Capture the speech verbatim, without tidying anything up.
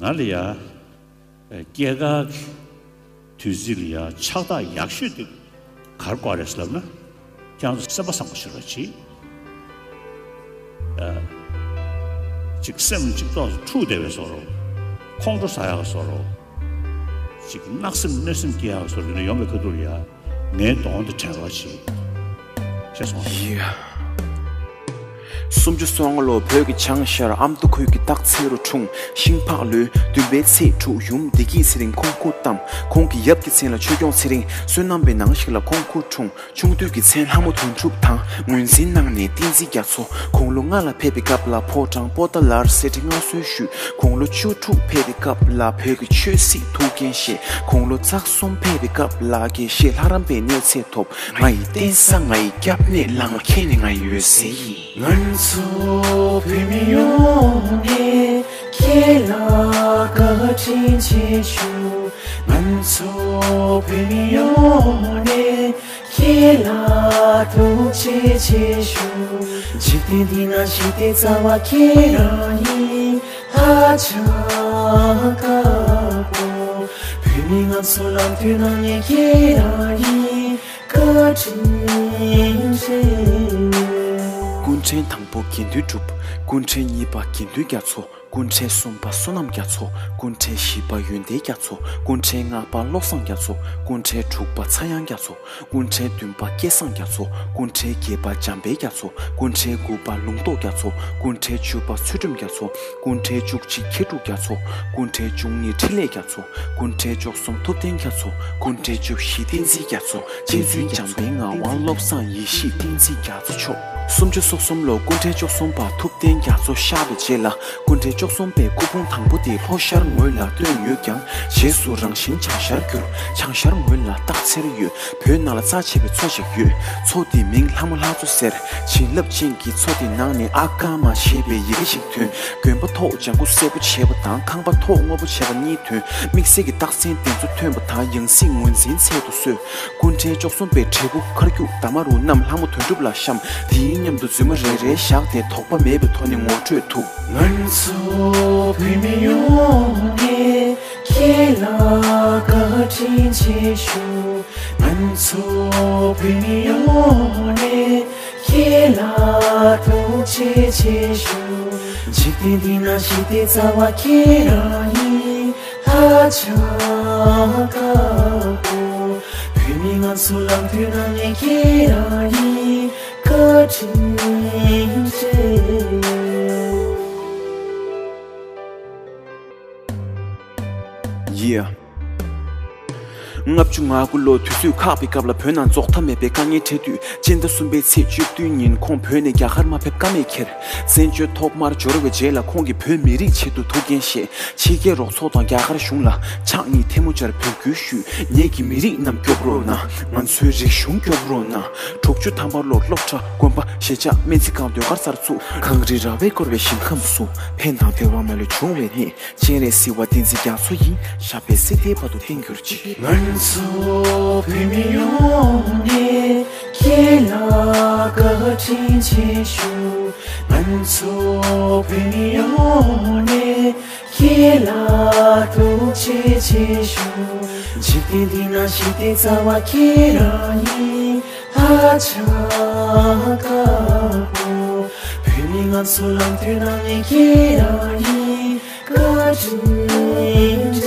ང་ལ་ཡ། སྐྱེས་སྐར་གྱི་དུས་ཚིགས་ལ་ཡ་ཕྱག་རྟགས་ཡག་ཤོས་དེ་ག་རེ་དགོས་རེད་ལབ་ན། ཁྱེད་རང་ཚོ་སེམས་པ་བཟང་པོ་བྱེད་རོགས་གྱིས། ཨ། ཅིག་སེམས་གཅིག་ཏོག་ཙམ་འཁྲུག་བསྡད་པའི་བཟོ་འདྲ། ཁོང་ཁྲོ་ཟ་ཡག་བཟོ་འདྲ། ཅིག་གནག་སེམས་གནོད་སེམས་སྐྱེ་ཡག་བཟོ་འདྲ་ཡོང་བའི་ཁ་ཐུག་ལ་ཡ། ངའི་གདོང་དེ་དྲན་རོགས་གྱིས། ཤེས་སོང་། ཡ། སུམ་ཅུ་སོ་ལྔ་ལོ་བོད་ཀྱི་བྱང་ཤར་ཨ་མདོ་ཁུལ་གྱི་སྟག་འཚེར་རུ་འཁྲུངས། ཤིང་ཕག་ལོའི་བདུན་པའི་ཚེས་དྲུག་ཡུམ་བདེ་སྐྱིད་ཚེ་རིང་ཁོང་སྐུ་བལྟམས། ཁོང་གི་ཡབ་ཀྱི་མཚན་ལ་ཆོས་སྐྱོང་ཚེ་རིང་། བསོད་ནམས་པའི་ནང་ཞིག་ལ་ཁོང་སྐུ་འཁྲུངས། ཆུང་དུས་ཀྱི་མཚན་ལྷ་མོ་དོན་གྲུབ་དང་ངོས་འཛིན་གནང་ནས་བསྟན་འཛིན་རྒྱ་མཚོ། དགུང་ལོ་ལྔ་ལ་ཕེབས་པའི་སྐབས་ལ་ཕོ་བྲང་པོ་ཏཱ་ལར་གསེར་ཁྲི་མངའ་གསོལ་ཞུས། དགུང་ལོ་བཅུ་དྲུག་ཕེབས་པའི་སྐབས་ལ་བོད་ཀྱི་ཆོས་སྲིད་ཐུགས་འགན་བཞེས། དགུང་ལོ་རྩ་གསུམ་ཕེབས་པའི་སྐབས་ལ་དགེ་བཤེས་ལྷ་རམས་པའི་གནས་ཚད་ཐོབ། ང་ཡི་རྟེན་ས་ང་ཡི་སྐྱབས་གནས་བླ་མ་ཁྱེད་ནི་ང་ཡི་འོད་ཟེར་ཡིན། ང་ཚོ་བོད་མི་ཡོངས་ནས་ཁྱེད་ལ་བཀའ་དྲིན་ཆེ་ཞུ། ང་ཚོ་བོད་མི་ཡོངས་ནས་ཁྱེད་ལ་ཐུགས་རྗེ་ཆེ་ཞུ། འཇིག་རྟེན་འདི་ན་ཞི་བདེ་རྩ་བ་ཁྱེད་རང་ཡིན། ཧ་ཅང་དཀར་པོ། བོད་མི་ང་ཚོ་ལམ་སྟོན་གནང་མཁན་ཁྱེད་རང་ཡིན། བཀའ་དྲིན་ཆེ། སྐུ་ཕྲེང་དང་པོ་དགེ་འདུན་གྲུབ། སྐུ་ཕྲེང་གཉིས་པ་དགེ་འདུན་རྒྱ་མཚོ། སྐུ་ཕྲེང་གསུམ་པ་བསོད་ནམས་རྒྱ་མཚོ། སྐུ་ཕྲེང་བཞི་པ་ཡོན་ཏན་རྒྱ་མཚོ། སྐུ་ཕྲེང་ལྔ་པ་བློ་བཟང་རྒྱ་མཚོ། སྐུ་ཕྲེང་དྲུག་པ་ཚངས་དབྱངས་རྒྱ་མཚོ། སྐུ་ཕྲེང་བདུན་པ་སྐལ་བཟང་རྒྱ་མཚོ། སྐུ་ཕྲེང་བརྒྱད་པ་འཇམ་དཔལ་རྒྱ་མཚོ། སྐུ་ཕྲེང་དགུ་པ་ལུང་རྟོགས་རྒྱ་མཚོ། སྐུ་ཕྲེང་བཅུ་པ་ཚུལ་ཁྲིམས་རྒྱ་མཚོ། སྐུ་ཕྲེང་བཅུ་གཅིག་མཁས་གྲུབ་རྒྱ་མཚོ། སྐུ་ཕྲེང་བཅུ་གཉིས་འཕྲིན་ལས་རྒྱ་མཚོ། སྐུ་ཕྲེང་བཅུ་གསུམ་ཐུབ་བསྟན་རྒྱ་མཚོ། སྐུ་ཕྲེང་བཅུ་བཞི་བསྟན་འཛིན་རྒྱ་མཚོ། རྗེ་བཙུན་འཇམ་དཔལ་ངག་དབང་བློ་བཟང་ཡེ་ཤེས་བསྟན་འཛིན་རྒྱ་མཚོ་མཆོག། སུམ་ཅུ་སོ་གསུམ་ལོ་སྐུ་ཕྲེང་བཅུ་གསུམ་པ་ཐུབ་བསྟན་རྒྱ་མཚོ་གཤེགས་པའི་རྗེས་ལ། སྐུ་ཕྲེང་བཅུ་གསུམ་པའི་སྐུ་ཕུང་དང་པོ་དེ་ལྷོ་ཤར་ངོས་ལ་བཏོན་ཡོད་ཀྱང་། རྗེས་སུ་རང་བཞིན་བྱང་ཤར་གྱུར། བྱང་ཤར་ངོས་ལ་སྟག་འཚེར་ཡོད། བོད་ནང་ལ་རྩ་ཆེ་བའི་མཚོ་ཞིག་ཡོད། མཚོ་དེའི་མིང་ལྷ་མོ་ལྷ་མཚོ་ཟེར། བྱིན་རླབས་ཅན་གྱི་མཚོ་དེའི་ནང་ནས་ཨ་ཀ་མ་ཞེས་པའི་ཡི་གེ་ཞིག་ཐོན། གོན་པ་ཐོག་ལྗང་གུ་སེར་པོ་བྱས་པ་དང་ཁང་པ་ཐོག་སྔོ་པོ་བྱས་པ་གཉིས་ཐོན། དམིགས་བསལ་གྱི་རྟགས་མཚན་དེ་ཚོ་ཐོན་པ་དང་ཡང་སྲིད་ངོས་འཛིན་ཚད་དུ་གསོལ། སྐུ་ཕྲེང་བཅུ་གསུམ་པའི་དྲིལ་བུ་མཁར་རྒྱུག་ད་མ་རུ་རྣམས་ལྷ་མོ་དོན་གྲུབ་ལ་བཤམས། དེའི་མཉམ་དུ་རྫུན་མ་རེ་རེ་བཞག་སྟེ་དོགས་པ་མེད་པའི་ཐོག་ནས་ངོ་སྤྲོད་ཐུབ། ང་ཚོ་བོད་མི་ཡོངས་ནས་ཁྱེད་ལ་བཀའ་དྲིན་ཆེ་ཞུ། ང་ཚོ་བོད་མི་ཡོངས་ནས་ཁྱེད་ལ་ཐུགས་རྗེ་ཆེ་ཞུ། འཇིག་རྟེན་འདི་ན་ཞི་བདེ་རྩ་བ་ཁྱེད་རང་ཡིན། ཧ་ཅང་དཀར་པོ། བོད་མི་ང་ཚོ་ལམ་སྟོན་གནང་མཁན་ཁྱེད་རང་ཡིན། བཀའ་དྲིན་ཆེ། ཡེ། ལྔ་བཅུ་ང་དགུ་ལོ་དུས་ཚོད་ཁག་པའི་སྐབས་ལ་བོད་ནང་རྫོགས་མཐའ་མེད་པའི་དཀའ་ངལ་འཕྲད་དུས། སྤྱི་ཟླ་གསུམ་པའི་ཚེས་བཅུ་བདུན་ཉིན་ཁོང་བོད་ནས་རྒྱ་གར་མ་ཕེབས་ཀ་མེད་ཁྱེར། བཙན་བྱོལ་ཐོག་མར་འབྱོར་བའི་རྗེས་ལ་ཁོང་གིས་བོད་མི་རིགས་ཆེད་དུ་ཐུགས་འགན་བཞེས། ཕྱི་རྒྱལ་རོགས་ཚོགས་དང་རྒྱ་གར་གཞུང་ལ་ཕྱག་གཉིས་ཐལ་མོ་སྦྱར་འབོད་སྐུལ་ཞུས། ངེད་ཀྱི་མི་རིགས་རྣམས་སྐྱོབ་རོགས་གནང་། ང་ཚོའི་རིག་གཞུང་སྐྱོབ་རོགས་གནང་། དྲུག་ཅུ་ཐམ་པ་ལོར་སློབ་གྲྭ། དགོན་པ། གཞིས་ཆགས། སྨན་རྩིས་ཁང་། ཟློས་གར་གསར་འཛུགས། གངས་རི་ར་བས་བསྐོར་བའི་ཞིང་ཁམས་སུ། ཕན་དང་བདེ་བ་མ་ལུས་འབྱུང་བའི་གནས། སྤྱན་རས་གཟིགས་དབང་བསྟན་འཛིན་རྒྱ་མཚོ་ཡི། ཞབས་པད་སྲིད་མཐའི་བར་དུ་བརྟན་གྱུར་ཅིག། ང་ཚོ་བོད་མི་ཡོངས་ནས་ཁྱེད་ལ་བཀའ་དྲིན་ཆེ་ཞུ། ང་ཚོ་བོད་མི་ཡོངས་ནས་ཁྱེད་ལ་ཐུགས་རྗེ་ཆེ་ཞུ། འཇིག་རྟེན་འདི་ན་ཞི་བདེ་རྩ་བ་ཁྱེད་རང་ཡིན། ཧ་ཅང་དཀར་པོ། བོད་མི་ང་ཚོ་ལམ་སྟོན་གནང་མཁན་ཁྱེད་རང་ཡིན། བཀའ་དྲིན་